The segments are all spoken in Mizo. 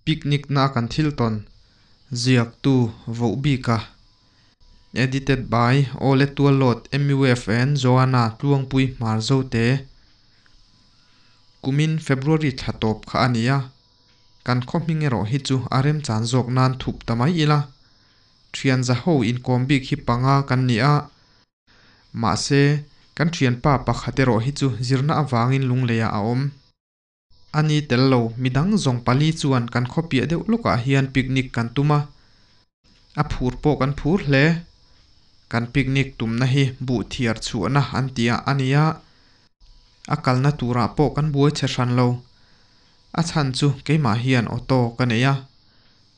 Picnic na kan thil tawn ziaktu Vohbika Edited by Awle Tuallawt MUFN Joanna Tluangpui Hmarzote Kumin February thla tawp kha a ni a, kan khaw hming erawh hi chu a remchan zawk nan thup ta mai ila. Thian zaho inkawm bik hi panga kan ni a, mahse kan thianpa pakhat erawh hi chu zirna avangin lungleiah a awm. A ni tel lo, midang zawng pali chuan kan khaw piah deuh lawkah hian picnic kan tum a, a phur pawh kan phur hle. Kan picnic tumna hi buh thiar chhuahna an tih a ni a, a kalna turah pawh kan buai chhe hran lo. A chhan chu keimah hian auto ka nei a,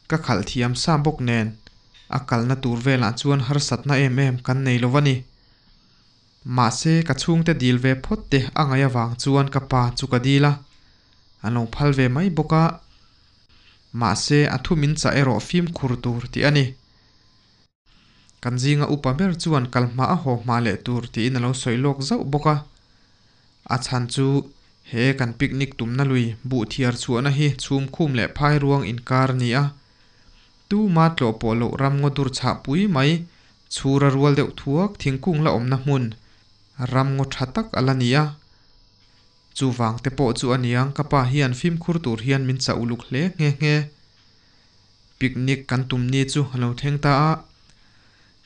ka khalh thiam sa bawk nen a kalna tur velah chuan harsatna em em kan nei lo a ni. Mahse ka chhungte dil ve phawt te a ngaih avang chuan ka pa chu ka dil a, an lo phal ve mai bawk a. Mahse a thu min chah erawh fimkhur tur tih a ni. Kan zinga upa ber chuan kal hma a haw hma leh tur tiin a lo sawi lawk zauh bawk a. A chhan chu he kan picnic tumna lui buh thiar chhuahna hi chhum khum leh phai ruang inkar a ni a. Tuma tlawh pawh loh ram ngaw dur chhah pui mai chhura rual deuh thuak thingkung la awmna hmun ram ngaw tha tak a la ni a. Chuvang te pawh chu a niang ka pa hian fimkhur tur hian min chah uluk hle nghe nghe. Picnic kan tum ni chu a lo thleng ta a,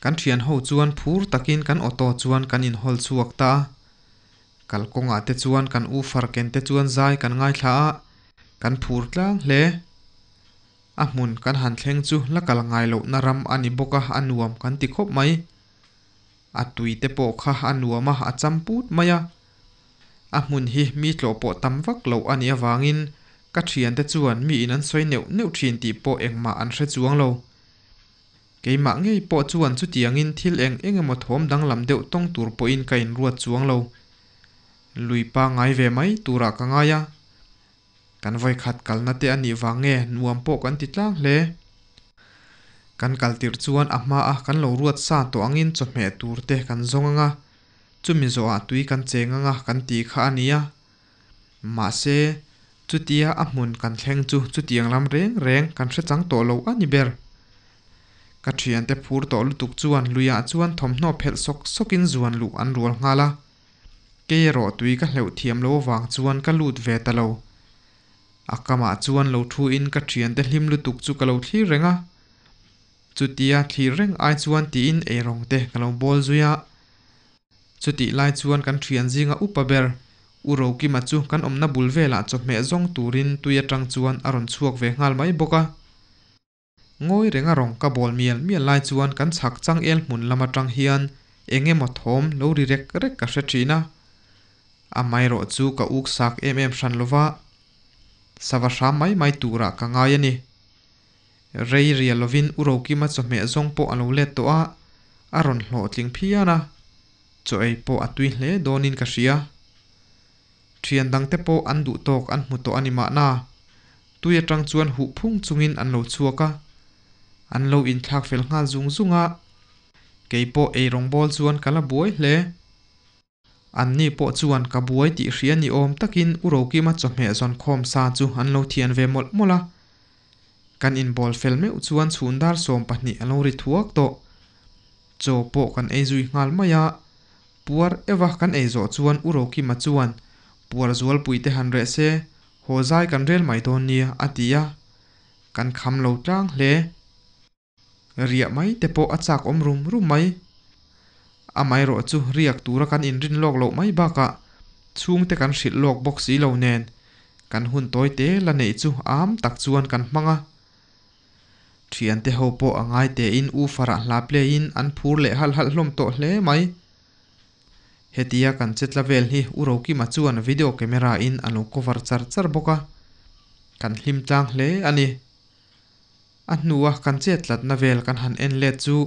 kan thian ho chuan phur takin kan auto chuan kan inhawl chhuak ta a. Kalkawngah te chuan kan u farken te chuan zai kan ngaithla a, kan phur tlang hle. A hmun kan han thleng chu la kal ngai lohna ram a ni bawk a, a nuam kan ti khawp mai. A tui te pawh kha a nuam a, a cham put mai a. A hmun hi mi tlawh pawh tam vak loh a nih avangin ka thiante chuan mi in an sawi neuh neuh thin tih pawh engmah an hre chuang lo. Keimah ngei pawh chuan chutiangin thil eng eng emaw thawm danglam deuh tawng tur pawhin ka inruat chuang lo. Lui pangngai ve mai turah ka ngai a. Kan vawikhat kalna te a nih vang nge nuam pawh kan ti tlang hle. Kan kal tirh chuan a hma a kan lo ruat sa tawh angin chawhmeh tur te kan zawng anga, chumi zawhah tui kan cheng anga kan tih kha a nia. Mahse, chutia a hmun kan thleng chu chutiang lam reng reng kan hre chang tawh lo a ni ber. Ka thiante phur tawh lutuk chuan luiah chuan thawmhnaw phelh sawk sawkin zuan luh an rual nghal a. Kei erawh tui ka hleuh thiam lo avang chuan ka lut ve ta lo. A kamah chuan lo thu in ka thiante hlim lutuk chu ka lo thlir reng a. Chutia thlir reng ai chuan tiin eirawng te ka lo bawl zui a. Chutih lai chuan kan thian zinga upa ber U Rokima chu kan awmna bul velah chawhmeh zawng turin tui atang chuan a rawn chhuak ve nghal mai bawk a. Ngawi renga rawng ka bawl mial mial lai chuan kan chhak changel hmun lam atang hian eng emaw thawm lo ri rek rek ka hre thin a. Amaherawh chu ka uk sak em em hran lova, sava hram mai mai turah ka ngai a ni. Rei rial lovin U Rokima chawhmeh zawng pawh a lo let tawh a, a rawn hlawhtling phian a, chaw ei pawh a tui hle dawnin ka hria. Thian dangte pawh an duh tawk an hmu tawh a ni mahna. Tui atang chuan huh phung chungin an lo chhuak a, an lo inthlak fel nghal zung zung a, kei pawh ei rawngbawl chuan ka la buai hle. Anni pawh chuan ka buai tih hria ni awm takin U Rokima chawhmeh zawn khawm sa chu an lo thian ve mawlh mawlh a. Kan inbawl fel meuh chuan chhun dar 20 a lo ri thuak tawh. Chaw pawh kan ei zui nghal mai a, puar eva kan ei zawh chuan U Rokima chuan puar zualpui te han reh se, Haw zai kan rel mai dawn nia a ti a, kan kham lo tlang hle. Riah mai te pawh a chak awm rum rum mai. Amaherawh chu riak tura kan inrin lawk loh mai bakah chhungte kan hrilh lawk bawk si lo nen kan hun tawi te la neih chu am tak chuan kan hmang a. Thiante ho pawh a ngai tein U Farah hla play in an phur leh halh halh hlawm tawh hle mai. Hetia kan che tla vel hi U Rokima chuan video camera in a lo cover char char bawk a, kan hlim tlang hle a ni. A hnua kan chet tlatna vel kan han en let chu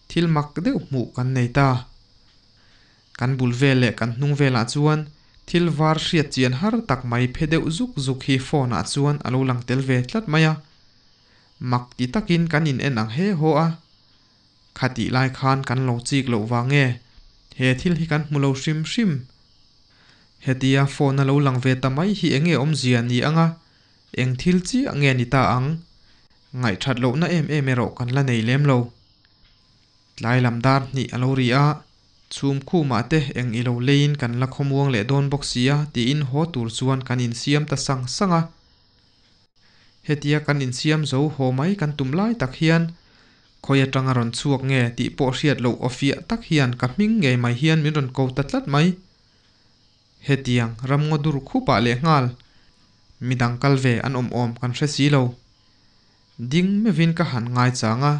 thil mak deuh hmuh kan nei ta. Kan bul vel leh kan hnung velah chuan thil var hriat chian har tak mai phe deuh zuk zuk hi phone ah chuan a lo lang tel ve tlat mai a. Mak ti takin kan in en ang he haw a. Khatih lai khan kan lo chik loh vang nge he thil hi kan hmu lo hrim hrim. Hetia phone a lo lang ve ta mai hi enge awmzia ni anga eng thil chiah nge ni ta ang? Ngaihthat lohna em em erawh kan la nei lem lo. Tlai lam dar hnih a lo ri a, chhum khumah te eng i lo leiin kan la khawmuang leh dawn bawk si a tiin haw tur chuan kan insiam ta sang sang a. Hetia kan insiam zo haw mai kan tum lai tak hian khawi atanga rawn chhuak nge tih pawh hriat loh aw fiah tak hian ka hming ngei mai hian min rawn ko ta tlat mai. Hetiang ramngaw dur khupah lehnghal midang kal ve an awm awm kan hre si lo. Ding meuhin ka han ngaichang a,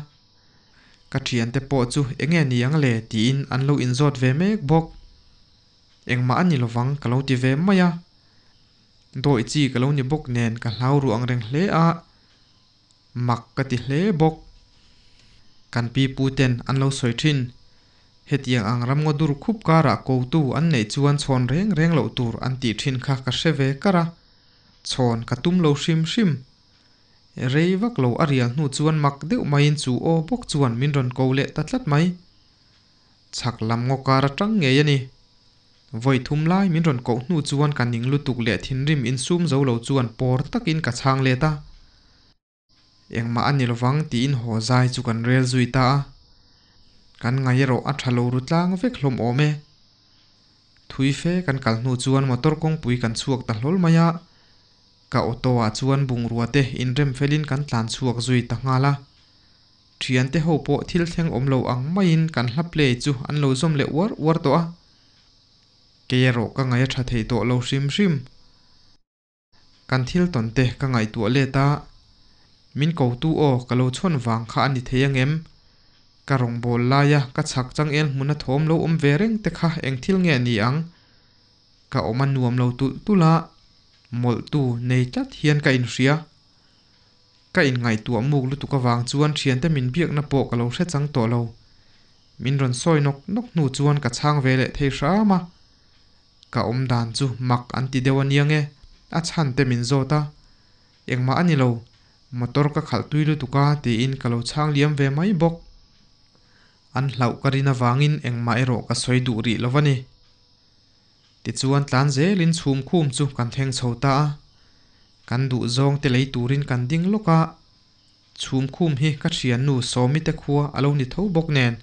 ka thiante pawh chu enge ni ang le tiin an lo inzawt ve mek bawk. Engmah a ni lovang ka lo ti ve mai a, dawi chi ka lo ni bawk nen ka hlau ruh ang reng hle a, mak ka ti hle bawk. Kan pi pu ten an lo sawi thin. Hetiang ang ramngaw dur khup karah kotu an neih chuan chhawn reng reng loh tur an tih thin kha ka hre ve kar a, chhawn ka tum lo hrim hrim. Rei vak lo a rial hnu chuan mak deuh maiin chu aw bawk chuan min rawn ko leh ta tlat mai. Chhak lam ngaw kar atang ngei a ni. Vawi thum lai min rawn koh hnu chuan ka ning lutuk leh thinrim insum zo lo chuan pawr takin ka chhang let a. Engmah a ni lovang tiin haw zai chu kan rel zui ta a. Kan ngai erawh a tha lo ru tlang vek hlawm awm e. Thui fe kan kal hnu chuan motor kawngpui kan chhuak ta hlawl mai a. Ka auto ah chuan bungrua te inrem felin kan tlan chhuak zui ta nghal a. Thiante ho pawh thil thleng awm lo ang maiin kan hla play chu an lo zawm leh uar uar tawh a. Kei erawh ka ngaih a tha thei tawh lo hrim hrim. Kan thil tawn te ka ngaihtuah let a, min kotu aw ka lo chhawn vang kha a ni thei angem? Ka rawngbâwl laia ka chhak changel hmuna thawm lo awm ve reng te kha eng thil nge ni ang? Ka awm a nuam lo tulh tulh a, mawlhtu nei tlat hian ka inhria. Ka inngaihtuah muk lutuk avang chuan thiante min biakna pawh ka lo hre chang tawh lo. Min rawn sawi nawk nawk hnu chuan ka chhang ve leh thei hram a. Ka awm dan chu mak an ti deuh a niang e, a chhan te min zawt a. Engmah a ni lo, motor ka khalh tui lutuk a tiin ka lo chhang liam ve mai bawk. An hlauh ka rin avangin engmah erawh ka sawi duh rih lo a ni. Tichuan tlan zelin chhum khum chu kan thleng chho ta a, kan duh zawng te lei turin kan ding lawk a, chhum khum hi ka thiannu Sawmi te khua a lo ni tho bawk nen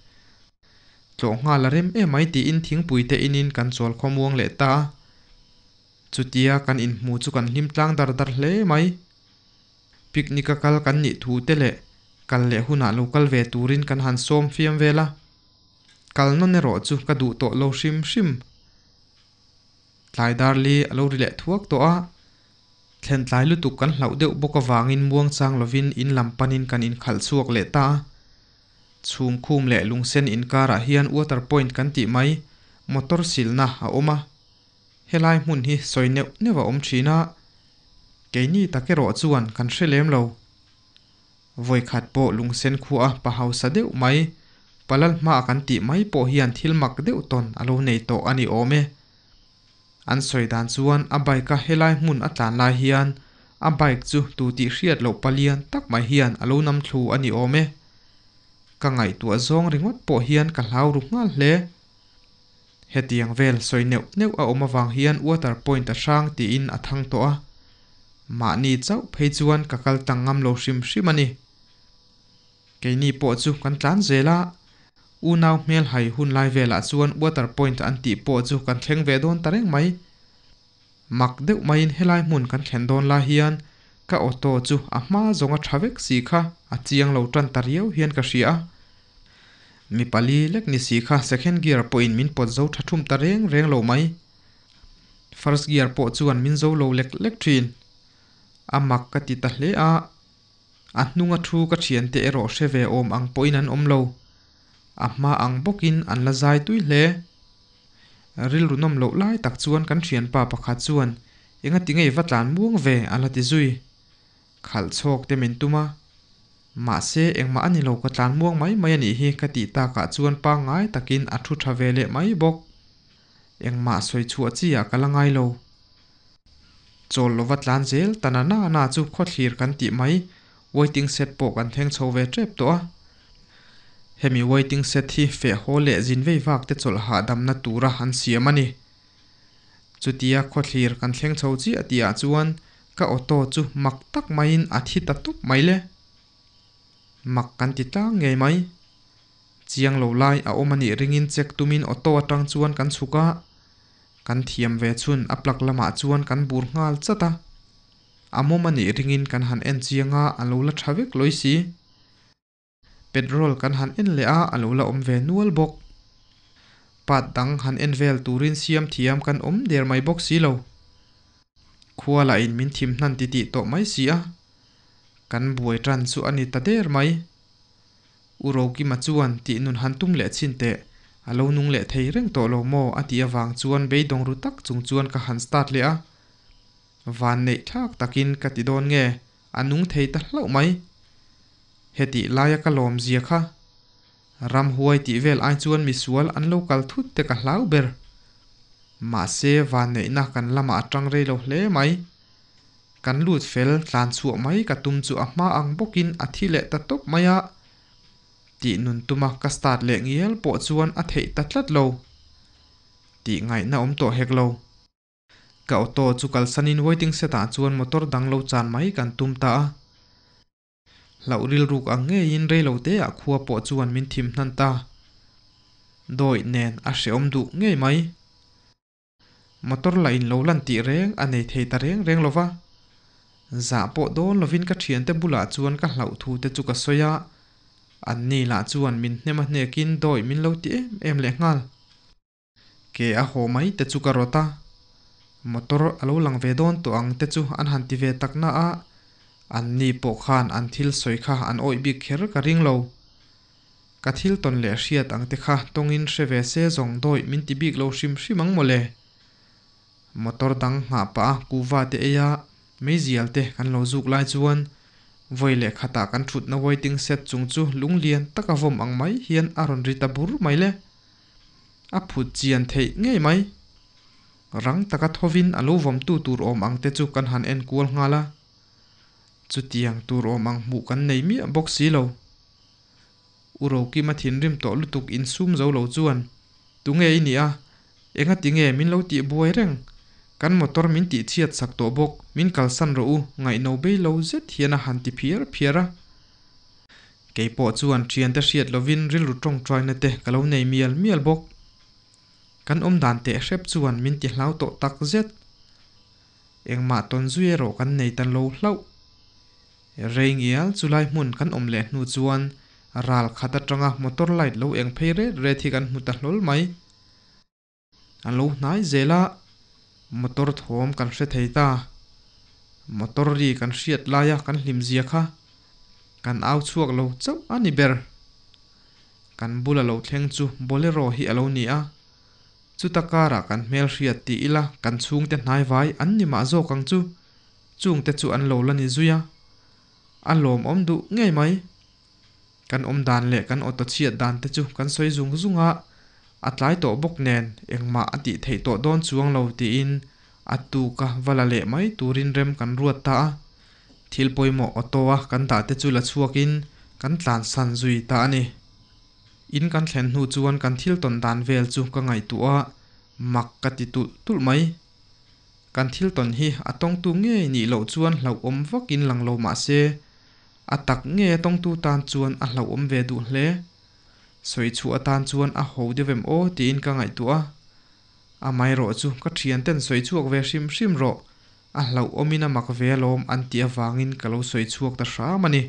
tlawh nghal a rem em ai tiin thingpui te inin kan chawl khawmuang leh ta a, chutia kan inhmu chu kan hlim tlang dar dar hle mai. Picnic a kal kan nih thu te leh kal leh hunah lo kal ve turin kan han sawm fiam vel a. Kal nawn erawh chu ka duh tawh lo hrim hrim. Tlai dar li a lo ri leh thuak tawh a, thlen tlai lutuk kan hlauh deuh bawk avangin muangchang lovin in lam panin kan inkhalh chhuak leh ta a. Chhum khum leh lungsen inkarah hian water point kan tih mai motor silna a awm a. Helai hmun hi sawi neuh neuh a awm thin a, keini tak erawh chuan kan hre lem lo. Vawikhat pawh lungsen khua a pa hausa deuh mai, palal hma kan tih mai pawh hian thil mak deuh tawn a lo nei tawh a ni awm e. An sawi dan chuan a bike a helai hmun a tlan lai hian a bike chu tu tih hriat loh palian tak mai hian a lo nam thlu a ni awm e. Ka ngaihtuah zawng ringawt pawh hian ka hlau ru nghal hle. Hetiang vel sawi neuh neuh a awm avang hian water point a hrang tiin a thang tawh a. Mahni chauh phei chuan ka kal tang ngam lo hrim hrim a ni. Keini pawh chu kan tlan zel a, unau hmel hai hun lai velah chuan water point an tih pawh chu kan thleng ve dawn ta reng mai. Mak deuh maiin helai hmun kan thlen dawn lai hian ka auto chu a hma zawnga tha vek si kha a chiang lo tan ta riau hian ka hria a. Mi pali lek ni si kha second gear pawhin min pawt zo tha thum ta reng reng lo mai. First gear pawh chuan min zo lo lek lek thin. A mak ka ti ta hle a, a hnunga thu ka thiante erawh hre ve awm ang pawhin an awm lo. A hma ang bawkin an la zai tui hle. Rilru nawm loh lai tak chuan kan thianpa pakhat chuan engati ngei va tlan muang ve a la ti zui. Khalh chhawk te min tum a. Mahse engmah a ni lo ka tlan muang mai mai a nih hi ka tih takah chuan pangngai takin a thu tha ve leh mai bawk. Engmah sawi chhuah chi ah ka la ngai lo. Chawl lova tlan zel ta na na na chu khawthlir kan tih mai waiting shed pawh kan thleng chho ve tep tawh a. Hemi waiting shed hi feh haw leh zin vei vak te chawlh hahdamna tura an siam a ni. Chutia khawthlir kan thleng chho chiah tih ah chuan ka auto chu mak tak maiin a thi ta tup mai le. Mak kan ti tlang ngei mai. Chiang lo lai a awm anih ringin check tumin auto atang chuan kan chhuk a, kan thiam ve chhun a plug lamah chuan kan bur nghal chat a. A mawm anih ringin kan han en chiang a, a lo la tha vek lawi si. Petrol kan han en leh a, a lo la awm ve nual bawk. Part dang han en vel turin siam thiam kan awm der mai bawk si lo. Khua lah in min thim hnan titih tawh mai si a, kan buai tan chu a ni ta der mai. U Rokima chuan tih nun han tum leh chhin teh, a lo nung leh thei reng tawh lo maw a tih avang chuan beidawng ru tak chung chuan ka han start leh a. Van neih thlak takin ka ti dawn nge, a nung thei ta hlauh mai. Hetih laia ka lawm zia kha. Ramhuai tih vel ai chuan misual an lo kal thut te ka hlau ber. Mahse vanneihna kan lamah a tang rei lo hle mai. Kan lut fel tlan chhuah mai ka tum chu a hma ang bawkin a thi leh ta tawp mai a. Tih nun tuma ka start leh ngial pawh chuan a theih ta tlat lo. Tih ngaihna awm tawh hek lo. Ka auto chu kalsanin waiting shed ah chuan motor dang lo chan mai kan tum ta a. Hlauh rilruk ang ngeiin reilote ah khua pawh chuan min thim hnan ta. Dawih nen a hreawm duh ngei mai. Motor lah in lo lan tih reng a nei thei ta reng reng lova. Zah pawh dawn lovin ka thiante bulah chuan ka hlauh thu te chu ka sawi a, an ni lah chuan min hnem a hnekin dawih min lo ti em em leh nghal. Ke a haw mai te chu ka rawt a, motor a lo lang ve dawn tawh ang te chu an han ti ve tak na a, an ni pawh khan an thil sawi kha an awih bik kher ka ring lo. Ka thil tawn leh hriat ang te kha tawngin hre ve se zawng dawih min ti bik lo hrim hrim ang mawle. Motor dang nghah pah a kuva te ei a, meizial te kan lo zuk lai chuan vawi leh khatah kan thutna waiting shed chung chu lunglian taka vawm ang mai hian a rawn ri ta bur mai le. A phut chian theih ngei mai. Rang taka thovin a lo vawmtu tur awm ang te chu kan han en kual nghal a. Chutiang tur awm ang hmuh kan nei miah bawk si lo. U Rokima thinrim tawh lutuk insum zo lo chuan, Tunge i nih a? Engati nge min lo tih buai reng? Kan motor min tih chhiat sak tawh bawk, min kalsan rawh u, ngaihno bei lo zet hian a han ti phiar phiar a. Kei pawh chuan thiante hriat lovin rilru tawngtaina te ka lo nei mial mial bawk. Kan awm dan teh hrep chuan min ti hlau tawh tak zet. Engmah tawn zui erawh kan nei ta lo hlauh. Rei ngial chu lai hmun kan awm leh hnu chuan ral khat atanga motor light lo eng phei ret ret hi kan hmu ta hlawl mai. A lo hnai zel a, motor thawm kan hre thei ta. Motor ri kan hriat laia kan hlim zia kha kan au chhuak lo chauh a ni ber. Kan bula lo thleng chu Bolero hi a lo ni a, chuta karah kan hmel hriat ti ila kan chhungte hnaivai an ni mah zawk ang chu, chungte chu an lo la ni zui a. A lawmawm duh ngei mai. Kan awm dan leh kan auto chhiat dan te chu kan sawi zung zung a, a tlai tawh bawk nen engmah a tih theih tawh dawn chuang lo tiin a tuka va la leh mai turin rem kan ruat ta a. Thil pawimawh auto a kan dah te chu la chhuakin kan tlansan zui ta a ni. In kan thlen hnu chuan kan thil tawn dan vel chu ka ngaihtuah a, mak ka ti tulh tulh mai. Kan thil tawn hi a tawngtu ngei nih loh chuan hlauhawm vakin lang lo mah se, A tak nge tawngtu tan chuan a hlauhawm ve duh hle. Sawi chhuah atan chuan a ho deuh em aw tiin ka ngaihtuah a. Amaherawh chu ka thianten sawi chhuak ve hrim hrim rawh, a hlauhawmin a mak ve alawm an tih avangin ka lo sawi chhuak ta hram a ni.